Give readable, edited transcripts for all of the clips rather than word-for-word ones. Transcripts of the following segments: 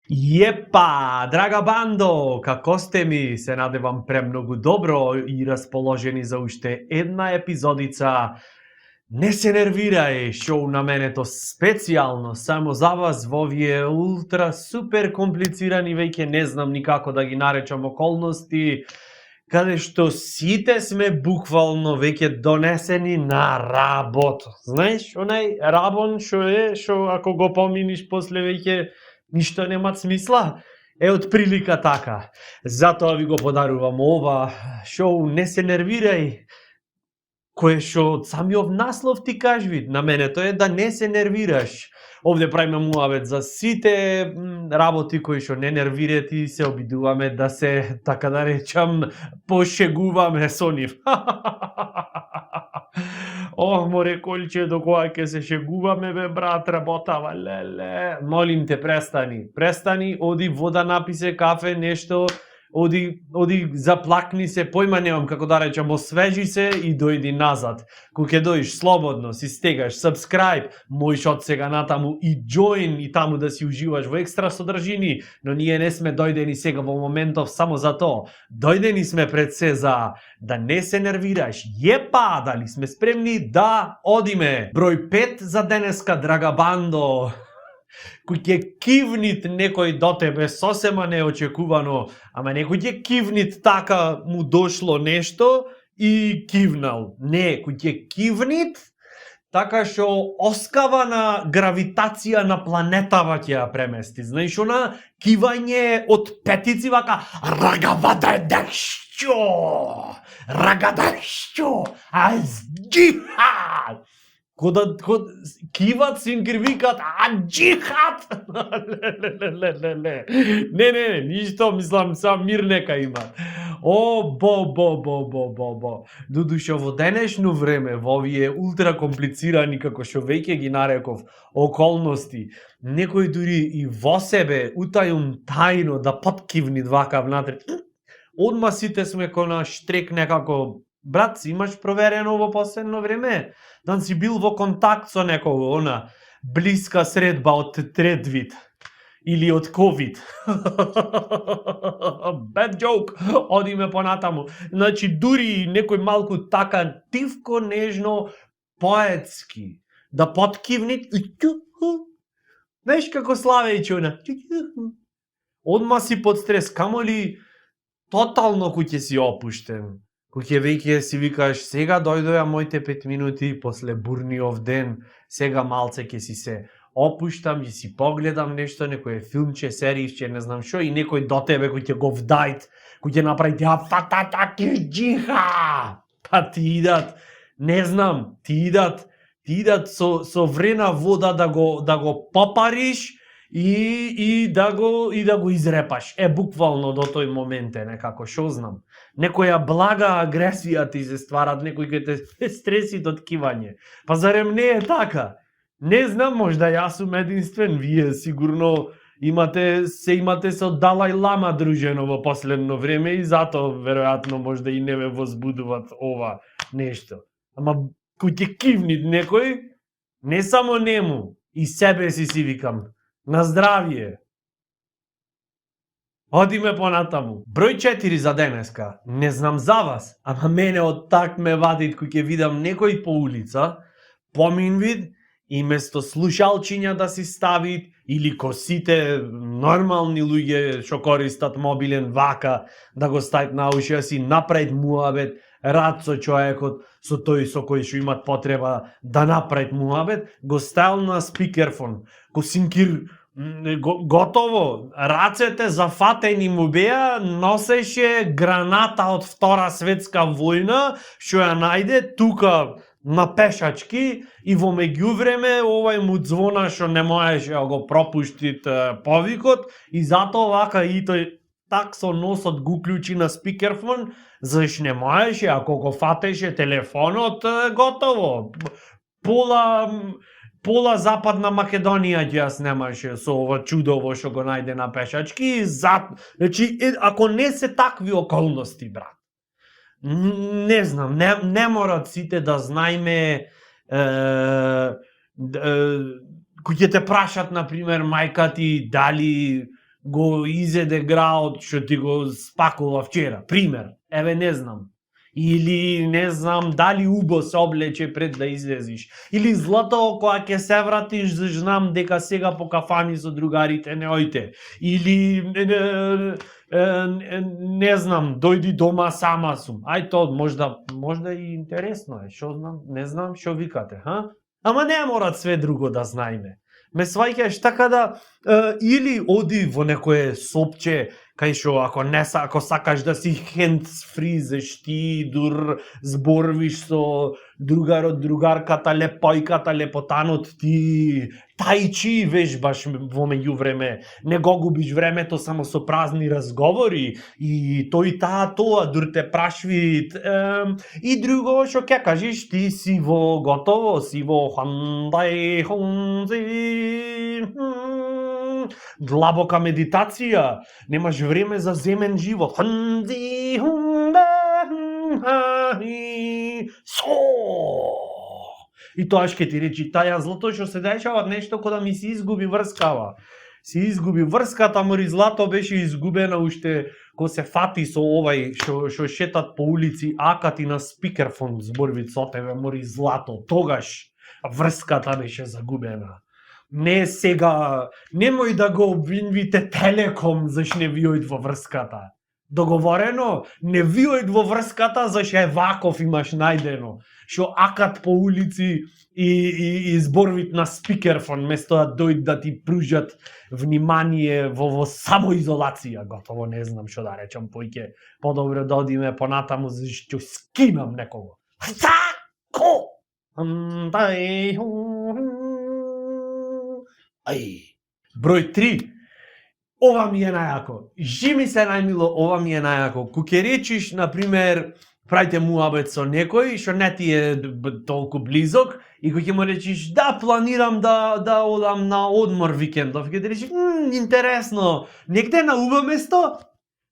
Jeppa, draga bando, како сте ми? Се надевам премногу добро и расположени за уште една епизодица. Не се нервирај, шоу на менето специјално само за вас во овие ултра супер комплицирани, веќе не знам никако да ги наречам околности, каде што сите сме буквално веќе донесени на работа. Знаеш, онај рабон што ако го поминиш после веќе ништо нема смисла. Од прилика така. Затоа ви го подарувам ова шоу Не се нервирај, кое што од самиот наслов ти кажи, на мене тоа е да не се нервираш. Овде правиме муавет за сите работи кои што не нервират и се обидуваме да се, така да речам, пошегуваме со нив. Ох, море колче, до кога ќе се шегуваме, бе, брат, работава, леле. Молим те, престани. Престани, оди вода написе, кафе, нешто, оди заплакни се, појма немам како да речам, освежи се и дојди назад. Кога ќе дојдеш слободно, си стегаш subscribe, можеш од сега натаму и join и таму да си уживаш во екстра содржини, но ние не сме дојдени сега во моментов само за тоа. Дојдени сме пред се за да не се нервираш. Јепа, дали сме спремни да одиме? Број 5 за денеска, драга бандо. Кој ќе кивнит некој до тебе сосема неочекувано, ама некој ќе кивнит така му дошло нешто и кивнал. Не, кој ќе кивнит така што оскавана гравитација на планетава ќе ја премести. Знаеш, она кивање од петици вака рагавадешчо, рагадешчо, азджихад. Кога киват синкер викат аджихат. Не, ништо, мислам, сам мир нека има. О, бо. Додуше во денешно време, во овие ултра комплицирани, како што веќе ги нареков, околности, некој дури и во себе утајун тајно да подкивни вака внатре. Одма сите сме кона штрек некако. Брат, си имаш проверено во последно време? Дан си бил во контакт со некого, она блиска средба од трет вид или од ковид. Bad joke. Одиме понатаму. Значи, дури некој малку така тивко, нежно, поетски да подкивни. Знаеш како Славејче, она. Одма си под стрес, камоли тотално кој ќе си опуштен. Кој веќе си викаш, сега дојдоја моите 5 минути после бурниов ден, сега малце ќе си се опуштам и си погледам нешто, некој филмче, серијче, не знам шо, и некој до тебе кој ќе го вдајт, кој ќе направи джиха, па ти идат, не знам, ти идат со врена вода да го попариш и да го изрепаш. Буквално до тој момент е некако, шо знам. Некоја блага агресија ти се стварат, некој ке те стреси од кивање. Па зарем не е така? Не знам, можда јас сум единствен, вие сигурно имате со Далај Лама дружено во последно време и затоа веројатно можда и не ве возбудуват ова нешто. Ама кој ќе кивнит некој, не само нему, и себе си викам, на здравие. Одиме понатаму. Број 4 за денеска. Не знам за вас, ама мене од так ме вадит кој ќе видам некој по улица, помин вид, и место слушалчиња да си ставит, или косите нормални луѓе што користат мобилен вака, да го ставит на уши, да си направит муабет, рад со човекот, со тој со кој што имат потреба да направит муабет, го ставил на спикерфон. Ко синкир готово, рацете зафатени му беа, носеше граната од Втора светска војна, што ја најде тука на пешачки и во меѓувреме овај му звона што не можеше да го пропуштит повикот и затоа вака и тој так со носот го клучи на спикерфон, зашто не можеше, ако го фатеше телефонот, готово. Пола Западна Македонија ќе ја снемаше со ова чудово што го најде на пешачки. Значи, ако не се такви околности, брат, не знам, не морат сите да знаеме кој ќе те прашат, например, мајка ти, дали го изеде граот што ти го спакува вчера, пример, еве не знам. Или не знам дали убо се облече пред да излезиш. Или злато кога ќе се вратиш, знам дека сега по кафани со другарите не ојте. Или не знам, дојди дома сама сум. Ај то можда и интересно е, што знам, не знам што викате, ха? Ама не мора све друго да знаеме. Ме сваќаш така да или оди во некое сопче кај што ако сакаш да си hands free ти дур зборвиш со другарот, другарката, лепојката, лепотанот, ти тајчи вежбаш во меѓувреме, не го губиш времето само со празни разговори и тој таа тоа дур те прашви и друго што ќе кажеш ти си во готово, си во хандај хонзи длабока медитација, немаш време за земен живот. И тоа ќе ти речи таја злато што се дешава нешто кога да ми се изгуби врскава. Се изгуби врската, мори злато беше изгубена уште кога се фати со овај што шетат по улици акати на спикерфон зборвит со тебе, мори злато. Тогаш врската беше загубена. Не сега, немој да го обвинвите Телеком зашто не виојд во врската. Договорено, не виојд во врската зашто Еваков имаш најдено. Што акат по улици и зборвит на спикерфон место да дојд да ти пружат внимание во самоизолација. Готово не знам што да речам, поќе подобро да одиме понатаму зашто скинам некого. Ко? Број 3. Ова ми е најако. Жими се најмило, ова ми е најако. Ку ќе речиш, например, правите муабет со некој што не ти е толку близок и кој ќе му речиш да планирам да одам на одмор викендов, ќе ти речиш интересно, негде на убаво место?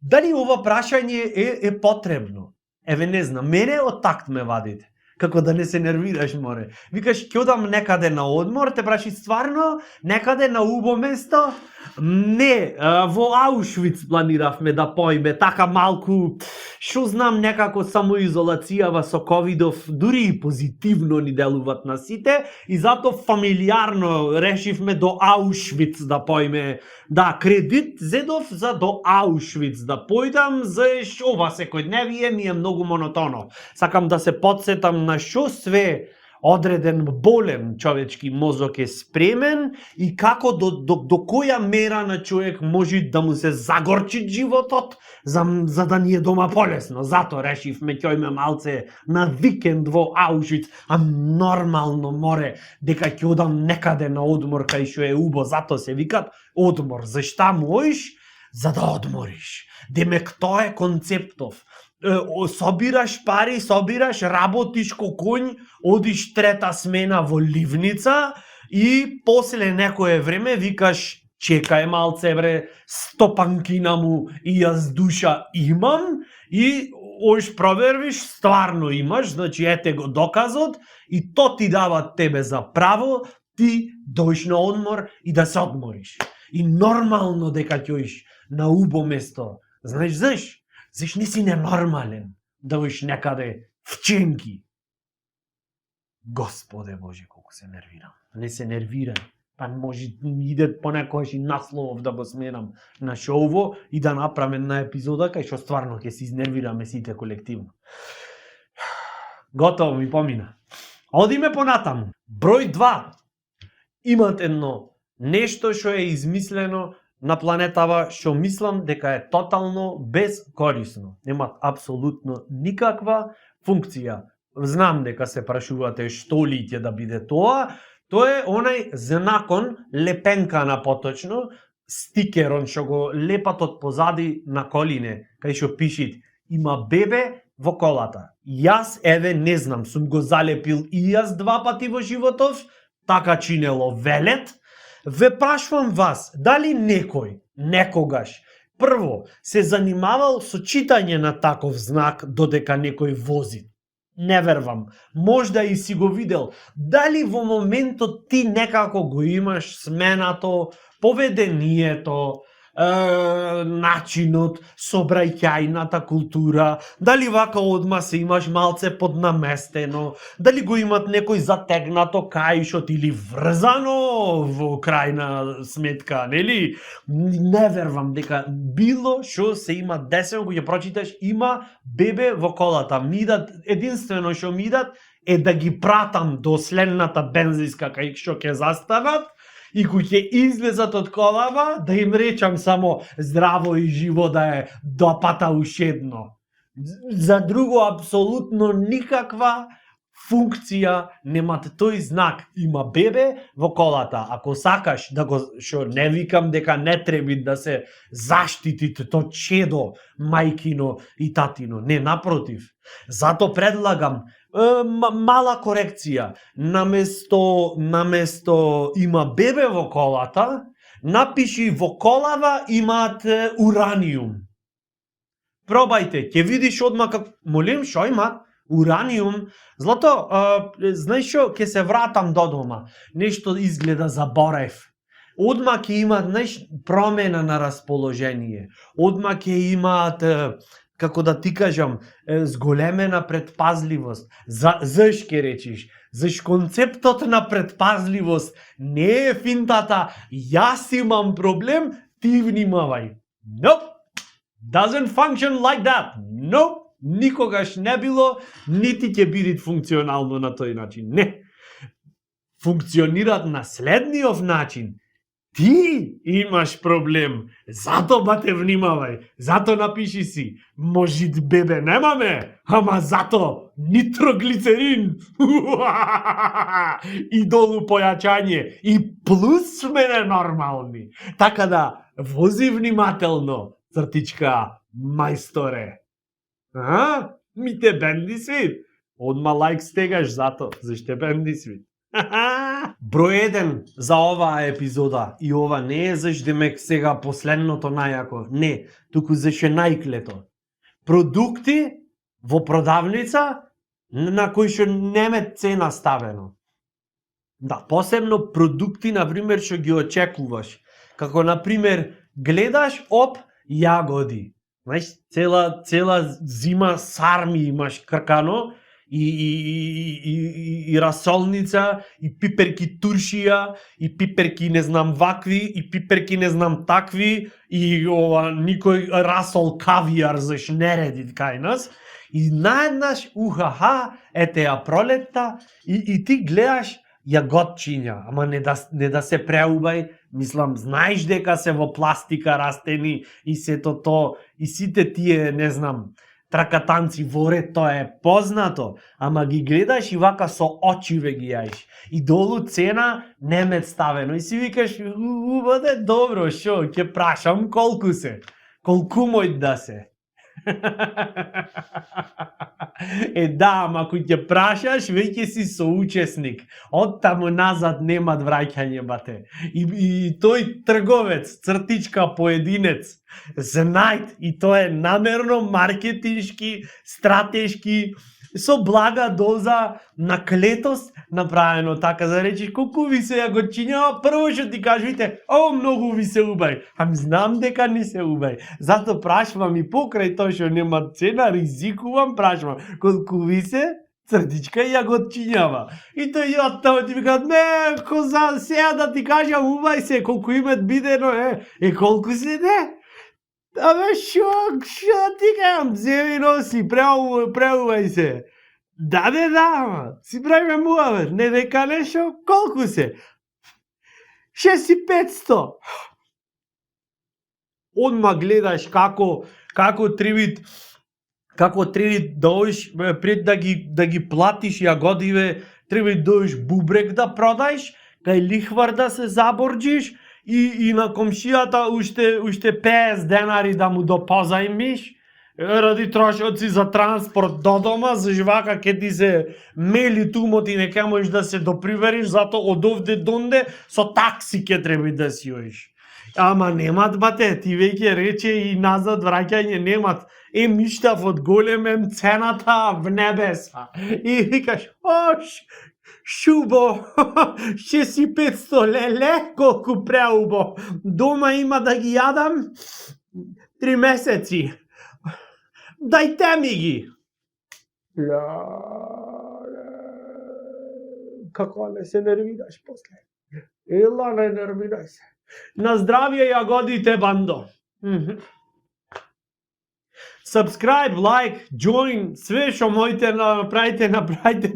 Дали ова прашање е потребно? Еве не знам, мене од такт ме вадите. Како да не се нервираш, море. Викаш, ќе одам некаде на одмор, те праши стварно, некаде на убаво место? Не, во Аушвиц планиравме да поиме, така малку, шо знам, некако самоизолацијава со ковидов, дури и позитивно ни делуват на сите, и зато фамилиарно решивме до Аушвиц да поиме. Да, кредит зедов за до Аушвиц да појдам, за ова секојдневие ми е многу монотоно. Сакам да се подсетам на шо све одреден болен човечки мозок е спремен и како до која мера на човек може да му се загорчи животот за да ни е дома полесно. Зато решивме ќе малце на викенд во Аушвиц, а нормално море дека ќе одам некаде на одмор кај што е убо, зато се викат одмор. Зашта можеш? За да одмориш. Демек тоа е концептов. Собираш пари, работиш ко коњ, одиш трета смена во ливница и после некое време викаш чекај малце бре, стопанкина му и јас душа имам и ош провервиш, стварно имаш, значи ете го доказот и то ти дава тебе за право ти дојш на одмор и да се одмориш. И нормално дека ќе на убо место. Знаеш? Заш не си ненормален да оиш некаде вченки. Господе Боже, колку се нервирам. Не се нервирам. Па може иде понекогаш и насловов да го сменам на шоуво и да направам една епизода кај што стварно ќе се изнервираме сите колективно. Готово ми помина. Одиме понатаму. Број 2. Имат едно нешто што е измислено на планетава што мислам дека е тотално безкорисно. Немат апсолутно никаква функција. Знам дека се прашувате што ли ќе да биде тоа. Тоа е онај знакон, лепенка на поточно, стикерон што го лепат од позади на колине, кај што пишит има бебе во колата. Јас еве не знам, сум го залепил и јас 2 пати во животов, така чинело велет. Ве прашувам вас, дали некој, некогаш, прво, се занимавал со читање на таков знак додека некој вози? Не вервам. Можда и си го видел. Дали во моментот ти некако го имаш сменато, поведението, начинот, собраќајната култура, дали вака одма се имаш малце поднаместено, дали го имат некој затегнато каишот или врзано во крајна сметка, нели? Не вервам дека било што се има десено, кога ќе прочиташ, има бебе во колата. Единствено што ми идат е да ги пратам до следната бензинска кај што ќе застанат и кој ќе излезат од колава, да им речам само здраво и живо да е допата ушедно. За друго апсолутно никаква функција немате тој знак. Има бебе во колата. Ако сакаш да го, што не викам дека не треба да се заштитите то чедо мајкино и татино. Не, напротив. Зато предлагам мала корекција. Наместо има бебе во колата, напиши во колава имаат ураниум. Пробајте, ќе видиш одма како... Молим, шо има? Ураниум. Злато, знаеш што, ќе се вратам до дома. Нешто изгледа заборев. Одма ќе имаат, знаеш, промена на расположение. Одма ќе имаат... како да ти кажам, зголемена предпазливост. Заш ке речиш? Заш концептот на предпазливост не е финтата, јас имам проблем, ти внимавај. Nope. Doesn't function like that. Nope. Никогаш не било, нити ќе биде функционално на тој начин. Не. Функционираат на следниот начин. Ти имаш проблем, зато бате внимавај, зато напиши си, можит бебе немаме, ама зато нитроглицерин, и долу појачање, и плюс сме ненормални. Така да, вози внимателно, цртичка, мајсторе. Ми те бенди свит, одма лайк стегаш зато, заште бенди свит. Број 1 за оваа епизода и ова не е заш демек сега последното најако, не, туку заш е најклето. Продукти во продавница на кои што нема цена ставено. Да, посебно продукти, например, што ги очекуваш. Како, например, гледаш јагоди. Знаеш, цела зима сарми имаш кркано, и расолница, и пиперки туршија, и пиперки не знам вакви, и пиперки не знам такви, и никој расол кавијар заш нереди кај нас. И наеднаш, ете ја пролетта, и ти гледаш јагодчиња, ама не да се преубај, мислам, знаеш дека се во пластика растени и сето то, и сите тие, не знам, тракатанци во ред, тоа е познато, ама ги гледаш и вака со очи ве ги јаиш. И долу цена немет ставено. И си викаш, баде добро, шо, ќе прашам колку се. Колку мој да се. Да, ама кој ќе прашаш, веќе си соучесник. Од таму назад нема враќање, бате. И тој трговец, цртичка поединец, знајт, и тоа е намерно маркетиншки, стратешки, со блага доза на клетост направено, така за речиш, колку ви се јагодчиња, прво што ти кажете, многу ви се убај, ами знам дека не се убај, зато прашвам и покрај тоа што нема цена, ризикувам, прашвам, колку ви се, цртичка јагодчињава. И тој таму ти викаат, не, коза, сега да ти кажам, убај се, колку имат бидено, колку се, не? Абе, шо ти кажам, земи носи, преувај се. Да, ама, си правиме муавет, не дека нешо, колку се? 6500. Одма гледаш како треба да одиш, пред да ги платиш јагодиве, треба да одиш бубрек да продаеш, кај лихвар да се заборџиш, и на комшијата уште 50 денари да му допозајмиш, ради трошоци за транспорт до дома, заш вака ке ти се мели тумот и не ке можеш да се допривериш, зато од овде донде со такси ке треба да си одиш. Ама немат, бате, ти веќе рече и назад враќање немат. Миштав од големем цената в небеса. И викаш, Шубо, ще си 500 леле, колку преубо. Дома има да ги јадам 3 месеци. Дајте ми ги. Како не се нервираш после? Ела, не нервирај се. На здравје јагодите, бандо. Subscribe, like, join, све што можете направите,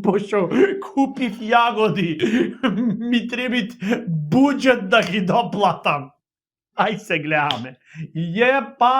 пошто купив јагоди. Ми требит буџет да ги доплатам. Ај се гледаме. Јепа!